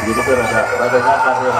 Jadi tuh rada nyata tuh.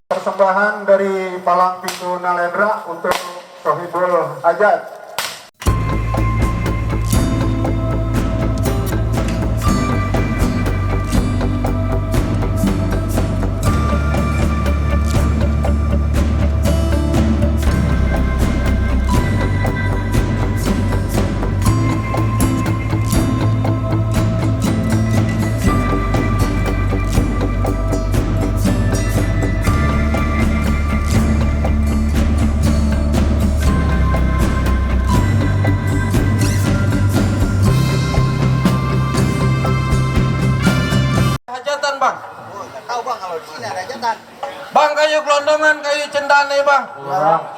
Persembahan dari Palang Pintu Nalendra untuk Sohibul Hajat. Bang, tahu bang kalau di sini ada hajatan. bang kayu gelondongan, kayu cendana bang.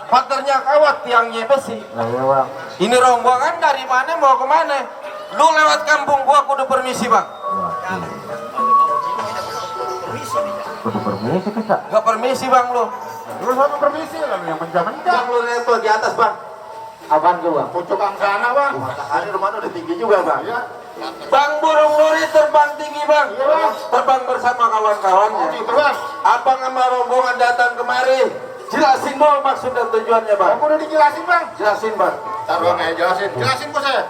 Pagernya kawat, tiangnya besi. Ini rombongan dari mana mau ke mana? Lu lewat kampung gua kudu permisi bang. Kudu permisi kita. Gak permisi bang lu. Lu sama permisi lalu yang menjamin Bang lu lihat tuh di atas bang. Apaan tuh bang? pucuk angsana bang. Matahari rumahnya udah tinggi juga bang. Iya. Bang burung nuri terbang tinggi bang. Iya, Bang. Terbang bersama kawan-kawannya. Gitu bang. Abang sama rombongan datang kemari. Jelasin dong maksud dan tujuannya bang. Aku udah dijelasin bang. Jelasin bang. Taruh nih jelasin. Jelasin kok saya.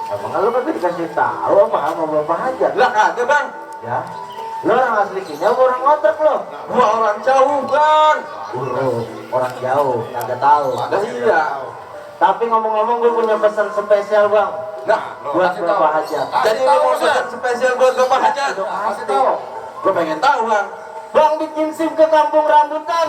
Emang lu kan dikasih tahu apa sama bapak aja? Lah kagak bang. Ya. Lu orang asli kini apa orang ngontrak lo? Gua orang jauh bang. Orang jauh, kagak tahu. Lah iya. Tapi ngomong-ngomong gue punya pesan spesial bang. Nah, Buat bapak aja. jadi lu mau pesan spesial buat bapak hajat? Kasih tahu. Gua pengen tahu bang. Bang bikin SIM ke kampung rambutan.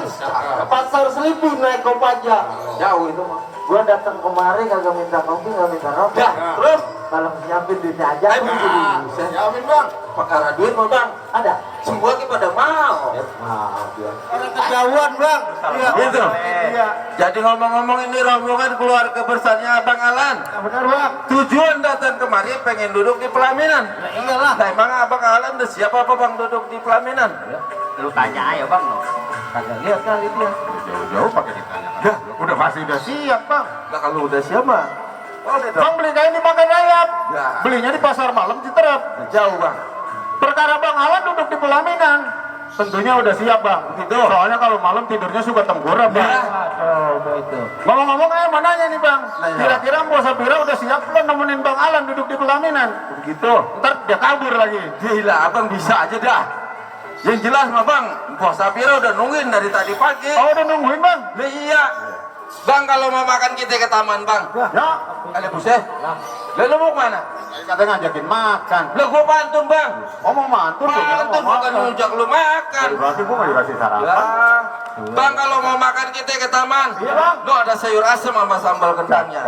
Pasar Selipi naik Kopaja. Jauh itu mah. Gua datang kemari kagak minta kopi, kagak minta rokok. Ya, terus? Kalau nyiapin duitnya aja, Ayo, gua jadi buset. Jamin bang. Perkara duit mah bang. ada. Semua kita pada mau. Maaf ya. Kejauhan bang. Iya. Gitu. Iya. Jadi ngomong-ngomong ini rombongan keluarga besarnya Abang Alan. Benar bang. Tujuan datang kemari pengen duduk di pelaminan. Iyalah. Nah, emang Abang Alan udah siap apa bang duduk di pelaminan? Lu tanya aja bang. Kagak lihat kali dia. Jauh pakai ditanya. Ya, udah pasti udah siap bang. Nah kalau udah siap mah. Oh, udah dong. Bang beli kain di Makan Rayap. Ya. Belinya di pasar malam Citerep. Jauh bang. Perkara Bang Alan duduk di pelaminan. Tentunya udah siap bang. Gitu. Soalnya kalau malam tidurnya suka tengkurap bang. Oh, begitu. Ngomong-ngomong mau nanya nih bang. Nanya. Kira-kira Mbok Sapira udah siap belum nemenin Bang Alan duduk di pelaminan? Begitu. Ntar dia kabur lagi. Gila, abang bisa aja dah. Yang jelas mah bang, Bos Sapira udah nungguin dari tadi pagi. Oh udah nungguin bang. Nah, iya. Bang kalau mau makan kita ke taman bang. Ya. Ada buset. Lalu mau kemana? Katanya ngajakin makan. Lah gua pantun bang. Oh mau mantul tuh. Pantun bukan ngajak lu makan. Berarti gua nggak dikasih sarapan. Ya. Bang kalau mau makan kita ke taman. Iya, Bang. Lu ada sayur asem sama sambal kentangnya.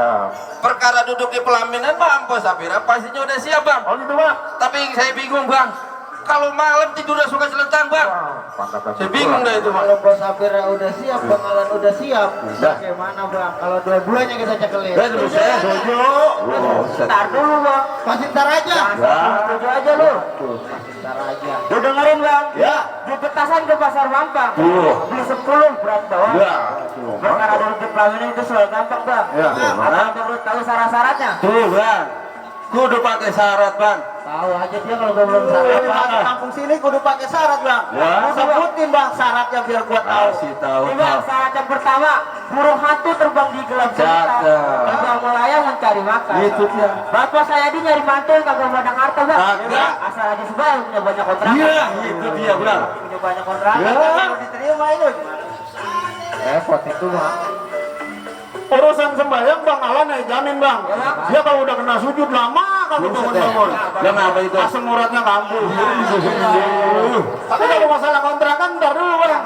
Perkara duduk di pelaminan bang, Bos Sapira pastinya udah siap bang. Oh gitu bang. Tapi yang saya bingung bang, kalau malam tidurnya suka selentang bang. Saya bingung dah itu bang. Kalau Bos Sapira udah siap, Bang Alan udah siap. Bagaimana Bang? Kalau dua-duanya kita cekelin. Saya setuju. Ntar dulu Bang. Masih ntar aja. Setuju aja lu. Ntar aja. Lu dengerin bang? Ya. Di petasan ke pasar Mampang. Beli 10 berat doang. Ya. Perkara di pelaminan itu selalu gampang bang. Ya. Apa lu tahu syarat-syaratnya? Tuh bang. Kudu pakai syarat bang. Tahu aja dia kalau gue belum syarat. Masuk kampung sini kudu pakai syarat Bang. Ya. Lu sebutin Bang syaratnya biar gua tahu. Kasih tahu. Ini bang, syarat yang pertama, burung hantu terbang di gelap gulita. Cakep. Terbang melayang mencari makan. Itu dia. Bapak saya di nyari mantu yang kagak banyak harta bang. Kagak. Asal aja sebal punya banyak kontrakan. Iya, itu dia bang. Punya banyak kontrakan. Ya. Kalau diterima itu gimana? Repot itu Bang. Urusan sembahyang bang Alan jamin bang. Dia kalau udah kena sujud lama kalau bangun-bangun. Kenapa itu? Asam uratnya kambuh. Tapi kalau masalah kontrakan ntar dulu bang.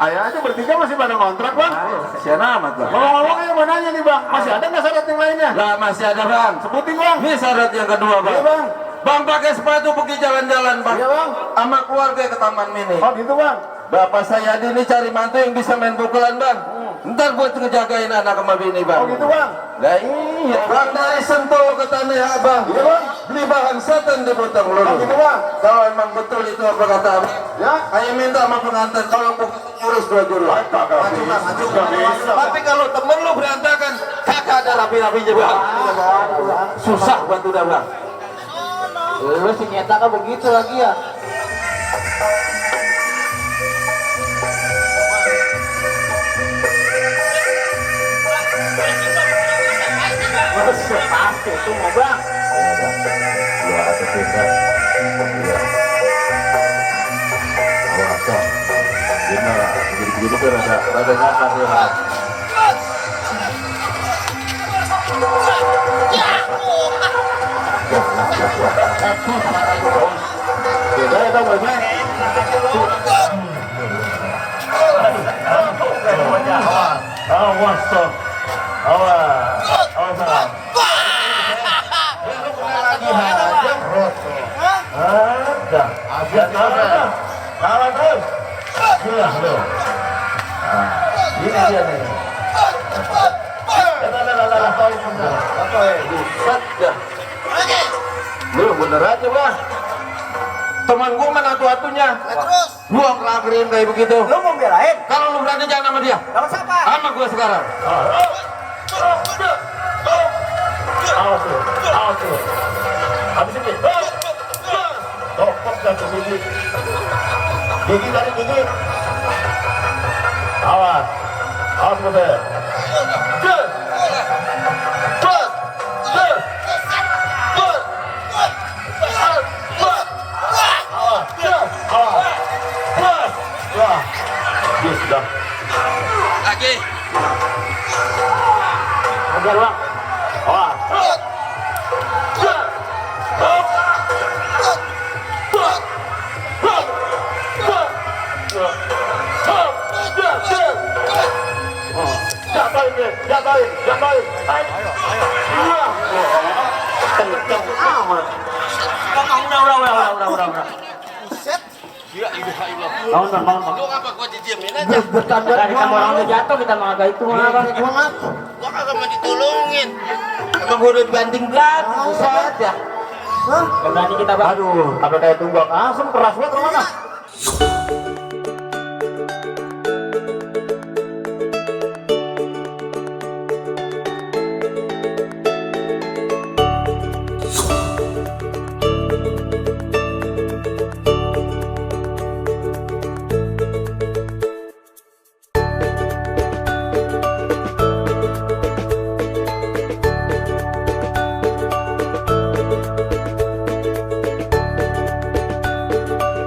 Ayah aja bertiga masih pada kontrak bang. Kasihan amat bang. Ngomong-ngomong yang mau nanya nih bang, masih ada nggak syarat yang lainnya? Lah masih ada bang. Sebutin bang. Ini syarat yang kedua bang. Iya bang. Bang pakai sepatu pergi jalan-jalan bang. Iya bang. Sama keluarga ke taman mini. Oh gitu bang. Bapak saya ini cari mantu yang bisa main pukulan bang. Ntar buat ngejagain anak sama bini bang. Oh gitu bang. Lah iya. Bang dari Sentul ke Tanah Abang. Iya bang. Beli bahan setan di Butang Oh Lulu. gitu bang. Kalau emang betul itu apa kata abang, Ya. ayo minta sama pengantin tolong urus 2 juru. Tapi kalau temen lu berantakan, kakak ada rapi-rapinya bang. Susah buat udah bang. Lu si nyata kan begitu lagi ya. Pasti itu mau bang. Awas toh. Awas. Kalah terus. Gila lu. Ini dia nih. Lu bener aja bang. Teman gua mana atu-atunya. Terus. Gua ngelakuin kayak begitu. Lu mau belain? Kalau lu berani jangan sama dia. Sama siapa? Sama gua sekarang. Awas lu. Awas lu. Habis ini. Topok satu gigi. Gigi tadi gigi. Awas. Awas betul. Sudah. Lagi. Ajar bang. Awas. Jatuhin. Ayo. Kenceng amat. Udah. Buset. Bangun. Lu ngapa gua didiemin aja? Kita mau orang udah jatuh, kita mau agak itu mah bang. Gua kagak mau ditolongin. Emang gua udah dibanting belakang. Buset ya. Berani kita bang. Aduh, apa kayak tumbang asem keras banget mana?